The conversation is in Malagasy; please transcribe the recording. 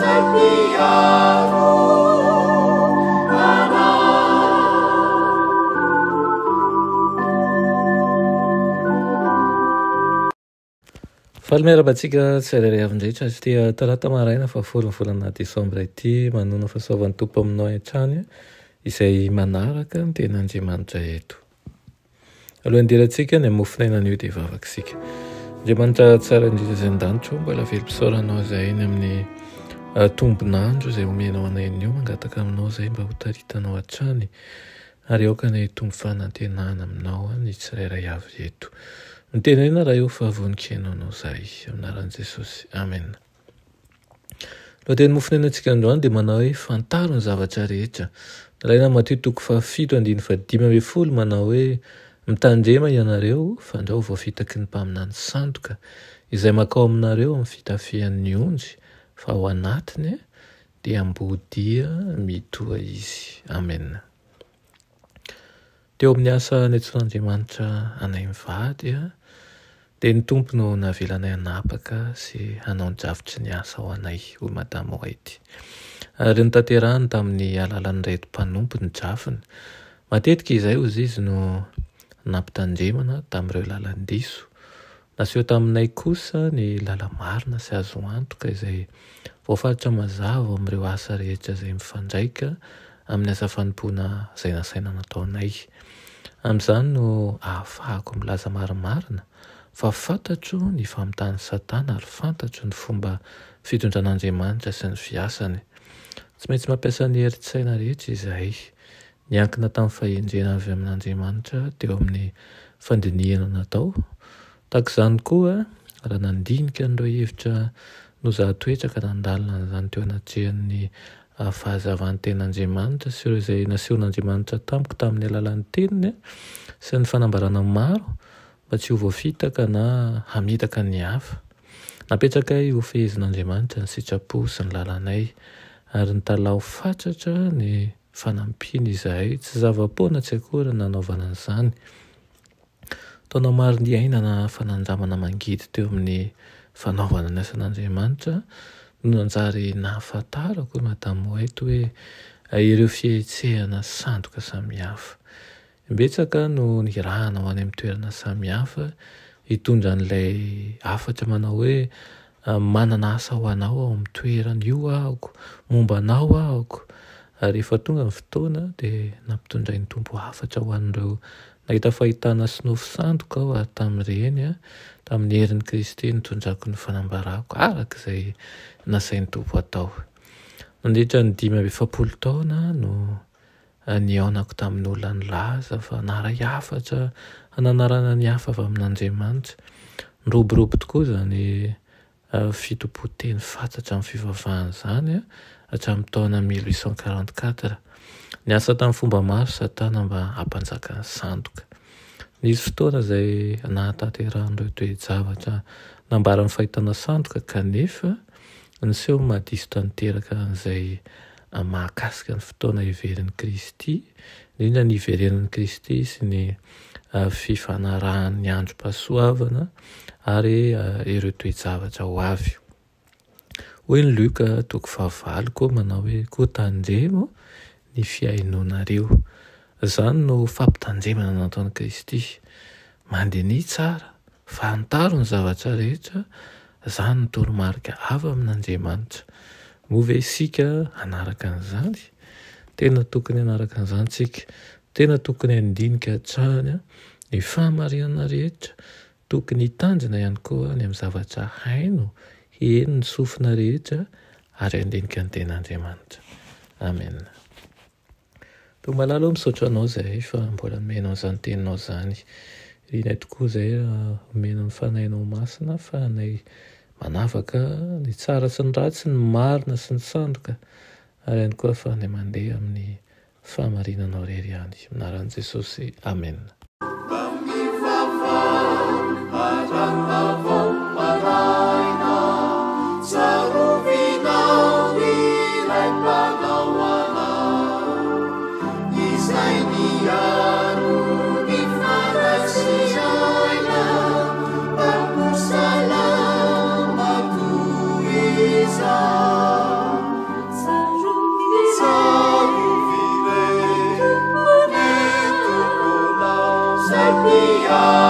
Izay mpiaro anay. Faly miarahaba antsika tsirairay avy indretra azy ity talata maraina fahafolo ny volana desambra ity. Manona fahasoavan'ny Tompo aminao hatrany izay manaraka ny tenin'Andriamanitra eto. Alohan'ny hidirantsika ny mofon'aina anio dia hivavaka isika. Andriamanitra tsara indrindra izay an-danitra ô, mbola velom-pisaorana anao izahay ny amin'ny eh, tombon'andro izay omenao anay anio, mangataka aminao izahay mba hotaritanao hatrany ary aoka ny hitombo fanantenana aminao ny tsirairay avy eto. Mitenena Ray ô fa vonon-kihaino anao izahay. Amin'ny anaran'i Jesosy. Amen. Lohateny mofon'ainantsika androany dia manao hoe fantaro ny zavatra rehetra. Nalaina Matio toko fahafito andininy fahadimy ambin'ny folo manao hoe mitandrema ianareo fandrao voafitaky ny mpaminany sandoka izay makao aminareo amin'ny fitafian'ny ondry fa ao anatiny dia ambodia mitoha izy. Amena. Teo amin'ny asa niantsoan'Andriamanitra anay mivady, dia ny Tompo no navelanay hanapaka sy hanao ny drafitry ny asa ho anay, hoy Madame White. Ary notanterahiny tamin'ny alalan'ireto mpanompo ny drafiny. Matetika izay, hozy izy, no nampitandremana tamin'ireo lalan-diso. Naseho taminay kosa ny lala-marina sy azo antoka izay voafaritra mazava ao amin'ireo asa rehetra izay mifandraika amin'ny asa fanompoana izay nasaina nataonay. Amin'izany no ahafahako milaza marimarina fa fantatro ny famintan'i Satana ary fantatro ny fomba fitondran'Andriamanitra sy ny fiasany. Tsy maintsy mampiasa ny herin-tsaina rehetra izahay. Niankina tamin'ny fahendrena avy amin'Andriamanitra teo amin'ny fandinihana natao. Tahaka izany koa, raha nandinika an'ireo hevitra nozahan-toetra ka nandalina an'izany teo anatrehan'ny fahazavan'ny Tenin'Andriamanitra sy ireo izay nasehon'Andriamanitra tamiko tamin'ny alalan'ny Teniny sy ny fanambarana maro mba tsy ho voafitaka na hamitaka ny hafa. Napetrakay ho fehezin'Andriamanitra ny sitrapo sy ny lalanay ary nitalaho fatratra ny fanampiany izahay, tsy zava-poana tsy akory ny nanaovana an'izany. Taona maro niainana fanandramana mangidy teo amin'ny fanaovana ny asan'Andriamanitra no nanjary nahafantarako hoy Madame White hoe ireo fihetsehana sandoka samihafa. Imbetsaka no nirahana ho any amin'ny toerana samihafa hitondra an'ilay hafatra manao hoe manana asa ho anao ao amin'ny toerana io ahako, momba anao ahako. Ary rehefa tonga ny fotoana dia nampitondrain'ny Tompo hafatra ho an'ireo nahita fahitana sy nofy sandoka aho ary tamin'ireny, tamin'ny herin'i Kristy nitondrako ny fanambarako araka izay nasain'ny Tompo atao. Nandritra ny 45 taona no Nihaonako tamin'olona nilaza fa naharay hafatra hananarana ny hafa avy amin'Andriamanitra. Niroborobo tokoa izany fitompoan-teny fatratra amin'ny fivavahana izany hatramin'ny taona 1844. Niasa tamin'ny fomba maro Satana mba hampanjaka ny sandoka. Nisy fotoana izay nahatanterahan'ireo toe-javatra nambaran'ny fahitana sandoka kanefa niseho ny mahadiso tanteraka an'izay mahakasika ny fotoana heverin'i Kristy, indrindra ny hiverenan'i Kristy sy ny fifanarahan'ny androm-pahasoavana ary ireo toe-javatra ho avy. Hoy ny Lioka toko fahavalo koa manao hoe koa tandremo ny fihainoanareo. Izany no fampitandremana nataon'i Kristy. Mandiniha tsara, fantaro ny zavatra rehetra, izany no toromarika avy amin'Andriamanitra. Moa ve isika hanaraka an'izany? Tena tokony hanaraka an'izany isika. Tena tokony handinika hatrany ny fahamarinana rehetra. Tokony hitandrina ihany koa ny amin'ny zavatra haino, heno ny sofina rehetra ary handinika ny tenin'Andriamanitra. Amena. Tompo malala ô, misaotra Anao izahay fa mbola nomenao izany teninao izany. Irinay tokoa izahay raha omenao ny Fanahinao Masina ahafahanay manavaka ny tsara sy ny ratsy, ny marina sy ny sandoka, ary ihany koa ahafahanay mandeha amin'ny fahamarinanao irery ihany. Amin'ny anaran'i Jesosy, amena. are.